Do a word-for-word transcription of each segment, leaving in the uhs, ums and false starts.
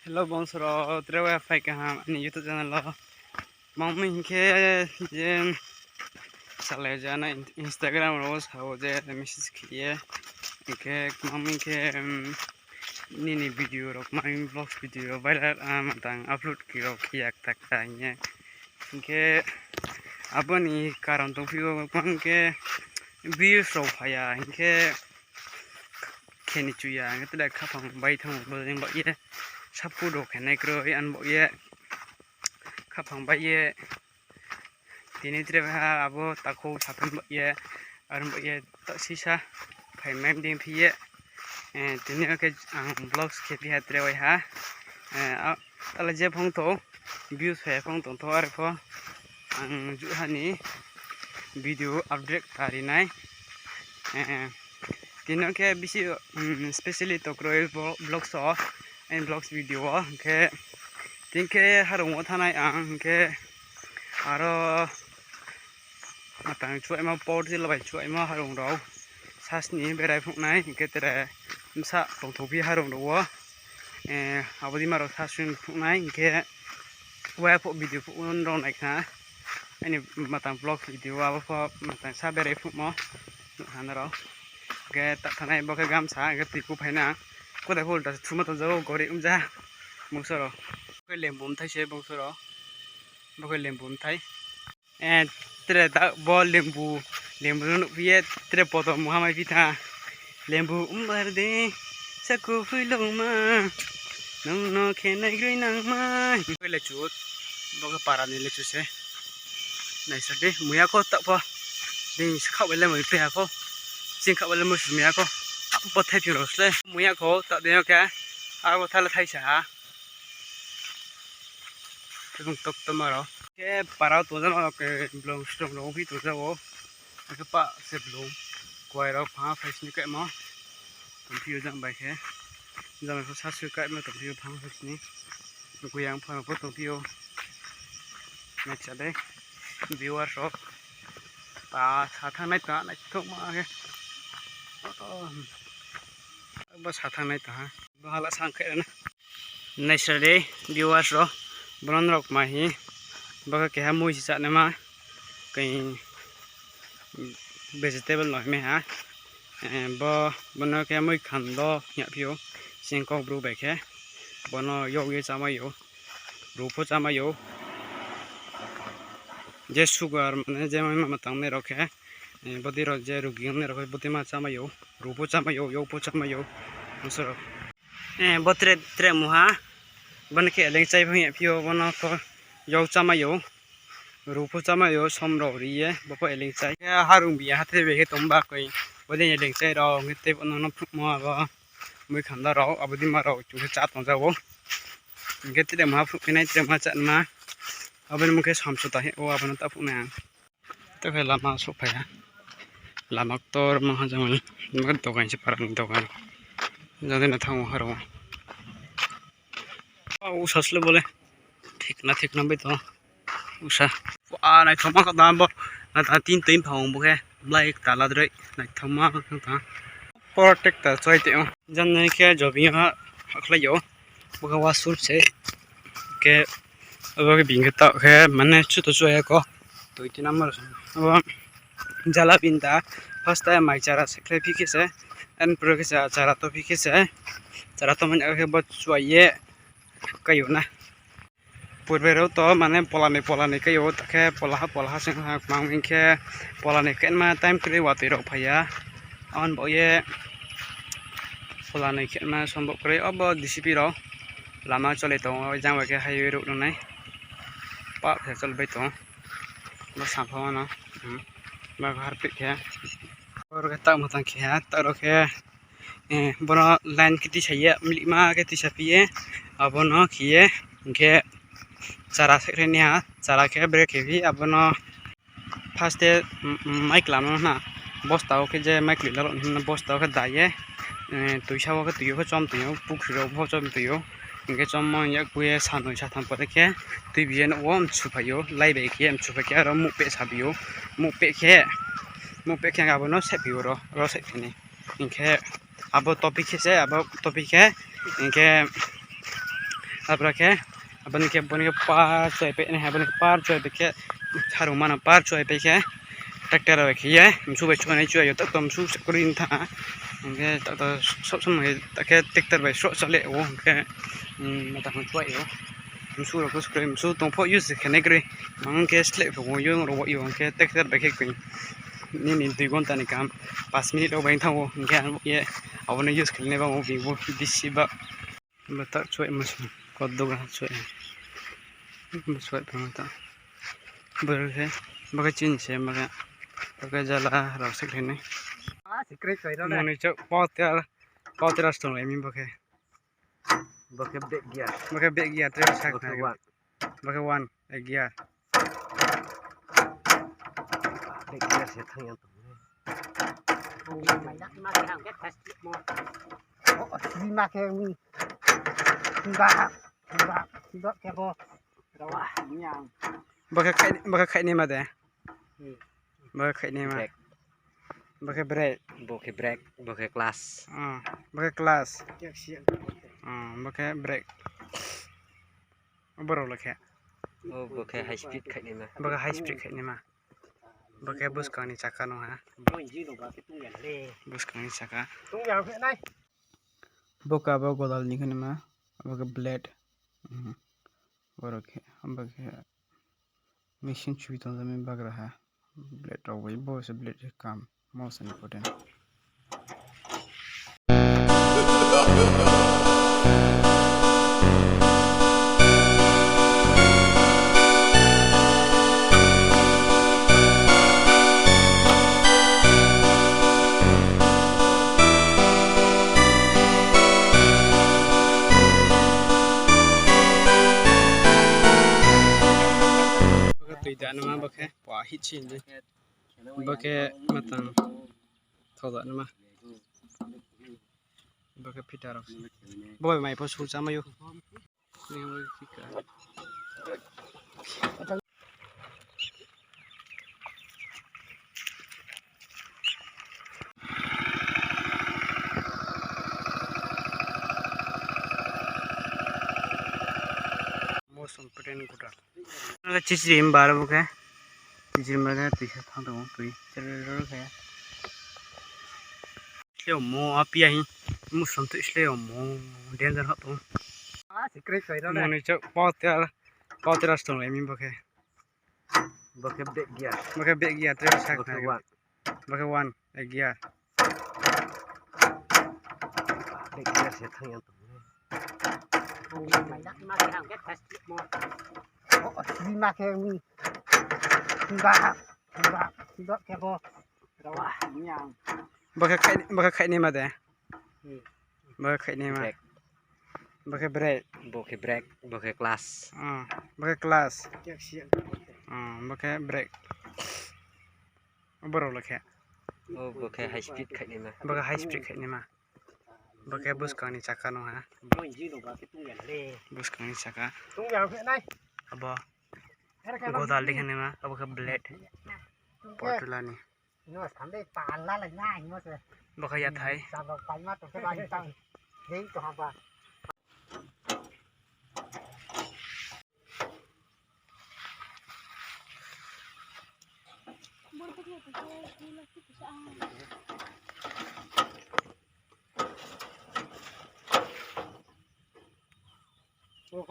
Hello bongso rao, tre wa phai kaham aini YouTube channel wo. Mangmi hing khe je salai ja na Instagram rao wo sao je message khe ye. Hing khe mangmi khe, nini video rao, mangmi vlogs video rao viral, matang upload khe rao khe ya kta kta hing ye. Hing khe abo ni karon tongphi ou, hing khe views rao phai ya, hing khe khe ni chu ya, hing khe tre khaphang bai thanng bo ni baoh ye, support rao khe nai kroi, ani baoh ye, khaphang bai ye, tini tre ha abo takhu saphai baoh ye, aro baoh ye, ta sisa phai mai dei phi ye, tini yo khe ang vlogs khe phi ha tre wai ha, tala je phang tho, views phai phang tong tho, are pho ang juh ha ni video update ta ri nai. Tini yo khe bisi, specially to kroi vlogs wo, aini vlogs video wo, hing khe tini khe harong wo thanng nai ang, hing khe aro matang chuaimo, por tila bai chuaimo harong rao, sasni berai phnuh nai, hing khe tre bsa tongthophi harong rao wo, abo dei ma rao sasni phnuh nai, hing khe wai pho video phuh rao nai khna, aini matang vlog video abo pho matang sa berai phnuhmo nuh ha nrao. Hing khe ta thanng nai bo khe gamsa, hing khe tui ku phai na, kotai pho ulta se thuma tong ja ou, gorib ong ja, bongso rao. Bo khe lembu mthai se bongso rao, bo khe lembu mthai. Tre ta bo lembu, lembu no nuhphi ye tre poto mungha maiphi tha. Lembu mbar de, saku phuilongma, nung no khe naigroi nangma. Bo khe lechu, bo khe para ni lechu se. Naisa di, muya kho taoh pho. Bini khaoh bai le mui phi ha kho. Ching khaoh bai le mui sumya kho. Abo thai phi rao sle. Muya kho taoh de yo khe. Abo tha le thaisa ha. Khe bung tok tongma rao. Khe para wo tongja ma rao khe blong strong rao phi tongja ou. Akhe pah se blong. Kuai rao phang phai sini kaimo. Tongphi ou jang bai khe. Jang bai pho sasu kaimo tongphi ou phang phai sini. Kuyang phang pho tongphi ou. Naisa dei. Viewers rao. Pa sa thanng nai ta naithokma khe. Bo sa thanng nai ta ha. Bo hala sang khe na. Naisra dei, viewers rao, bono norok kma hi, bo khe keha mui se chánaima, khe vegetable no himai ha, bo, bono khe mui khando hing ya phi ou, chini Kokbru bai khe, bono yag ye chámai ou, ru pho chámai ou, je sugar mane je ma ma tangnai rao khe, bodei rao je rugi ongnai rao khe bodei ma chámai ou, ru pho chámai ou, yag pho chámai ou, bsa rao. Bo tre, tre mungha. Bono khe elengchai phang ya phi ou, bono pho yag chámai ou. Ru pho chámai ou, som rao ri ye, bo pho elengchai. Khe harung bi ya hathái bai khe tongba koi. Bodei elengchai rao, hing khe tei bono no phruhmo abo. Mui khanda rao, abo dei ma rao, chung khe chá tongja ou. Hing khe tre mungha phruhphi nai, tre mungha chánaima. Abo ni mung khe samsota hing ou, abo no ta phruh nai ang. Tei khe lama souhphai ha. Lama ktor mang ha jang ni. Dogan se para ni dogan. Jang dei no thanng ou harung. Usa sle bo le. Thikna thikna bai tong. Usa. A naithoma kha da bo. Na ta tin tin phang bo khe. Blai kta la droi. Naithoma kha da. Por tek ta choi te o. Jang nai khe jobi ha. Hakhlai ou. Bo khe washroom se. Khe, abo khe bini khe taoh khe, mane, chuto chu ya kho. Toi ti number. Abo jala bini ta, first time mai chara se khlai phi khe se, and pro khe se, chara to phi khe se, chara to mani khe bo chu ye, kai ou na. Purbe rao to, mane, pola ni, pola ni kai ou, ta khe pola ha, pola ha, sing ha, mang hing khe, pola ni kai ma time kroi watoi rao phai ya. Aboni baoh ye, pola ni khe ma sombok kroi, obo D C P rao. Lama choli tong ou, jang bai khe highway road nung nai. Pah khe chol bai tong ou. Bo sampha mano. Bo harpih khe. Oro khe tak matang khe ha, tak ro khe, bono line khe tisa ye, mlihma khe tisa phi ye. Abono khe ye, hing khe chara se khe ni ha, chara khe bre khe phi, abono First te, mai klam no na, bosta wo khe je mai kli lalo na, bosta wo khe da ye, toisa wo khe tui yo khe chom tui ou, pukhri rao pho chom tui ou, hing khe chommo yak bu ye sanoi satham pore khe, tui bi ye nouh wo msu phai ou, lai bai khe msu phai khe aro muh peh sa bi ou, muh peh khe, muh peh khe abo no saihphi ou ro, ro saihphi ni. Hing khe abo topic khe se, abo topic khe, hing khe Abra khe, aboni khe, boni khe par chuai pai nai, aboni khe par chuai pai khe, harung mano par chuai pai khe, tractor bai khe ye, msu bai chuai nai chuai yo, tak to msu se kori tha. Hing khe tak to sob somoi khe, tak khe tractor bai sroh chale ou, hing khe, um, mata hong chuai ou. Msu rao khe skroi, msu tong pho use khe nai kroi. Ang khe sleh pho ou, yo rao wo yo, hing khe tractor bai khe koi. Nini dui ghonta ni kam, panch minute rao bai thanng ou, hing khe ang ye, abo no use khe nai ba, abo bisi ba. Bo tak chuai ma se, kot doga chuai. Bo chuai pha ma ta. Bo khe, bo khe chini se ma khe. Bo khe jala rao se khe nai. Moni chak pau tera, pau tera stong lai mi bo khe. Bo khe back gear. Bo khe back gear, tre sa khe. Bo khe one, a gear. Back gear se thang yang tong. Mai nak ma khe ang khe test mo. Oh, si ma khe mi. Hingga, hingga, hingga khe bo. Rawa, yang. Bo khe khai, bo khe khai ni ma de. Hmm. Bo khe khai ni ma. Brake. Bo khe brake. Bo khe brake, bo khe clutch. Ah, bo khe clutch. Ah, bo khe brake. Abo rao le khe. Oh, bo khe high speed khai ni ma. Bo khe high speed khai ni ma. Bo khe buskang ni chaka no ha. Buskang ni chaka. Bo khe abo godal ni khe ni ma. Bo khe blade. Hmm. Bo rao khe, bo khe machine chubi tong jami bagraha. Blade rao bai, bo se blade kam, most important. Bo khe tui da nima, bo khe pua hih si di. Bo khe matang thao da nima. Bo khe filter rao. Bo bai mai pho sul chá mai ou. Most important kuta. Chichiri mbar bo khe. Chichiri mbar khe tui se thang tong ou, tui. Cheroro khe. Sleo mo api ahi. Musom tui sleo mo. Danger hah tong. Moni chak pau tera, pau tera stong lai mi bo khe. Bo khe back gear. Bo khe back gear, tre sa khe. Bo khe one, a gear. Back gear se thang yang tong. Mai nak ma khe ang khe test mo. Oh, si ma khe mi. Hingga, hingga, hingga khe bo. Rawa, yang. Bo khe khai, bo khe khai ni ma de. Hmm. Bo khe khai ni ma. Brake. Bo khe brake. Bo khe brake, bo khe clutch. Ah, bo khe clutch. Ah, bo khe brake. Abo rao le khe. Oh, bo khe high speed khai ni ma. Bo khe high speed khai ni ma. Bo khe buskang ni chaka no ha. Buskang ni chaka. Abo. Godal di khe ni ma. Abo khe blade. Potula ni. Bo khe yathai. Bo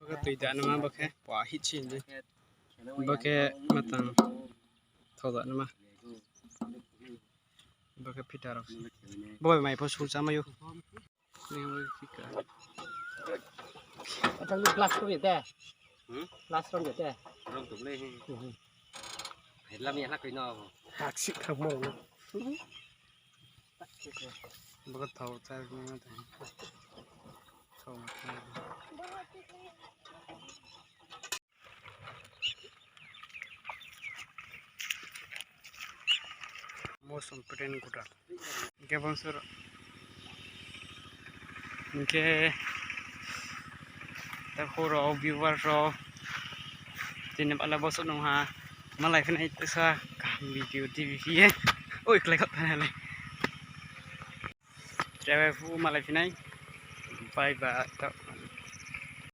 khe tui da nima bo khe, pua hih si di. Bo khe matang thao da nima. Bo khe filter rao. Bo bai mai pho sul chá mai ou. Atang ni glass rong ya de. Hmm? Glass rong ya de. Rong tu le. Hmm. Helam ya lak koi no. Hak si kham mo. Bo khe thao chá ni ma de. Thao. Most important kuta. Hing khe bonsor. Hing khe takhu rao, viewer rao. Tini bala bosok nung ha. Malai phinai tesa. Video T V phi ye. Oi, klai khaoh thanng nai le. Tre bai phu malai phi nai. Bye bye.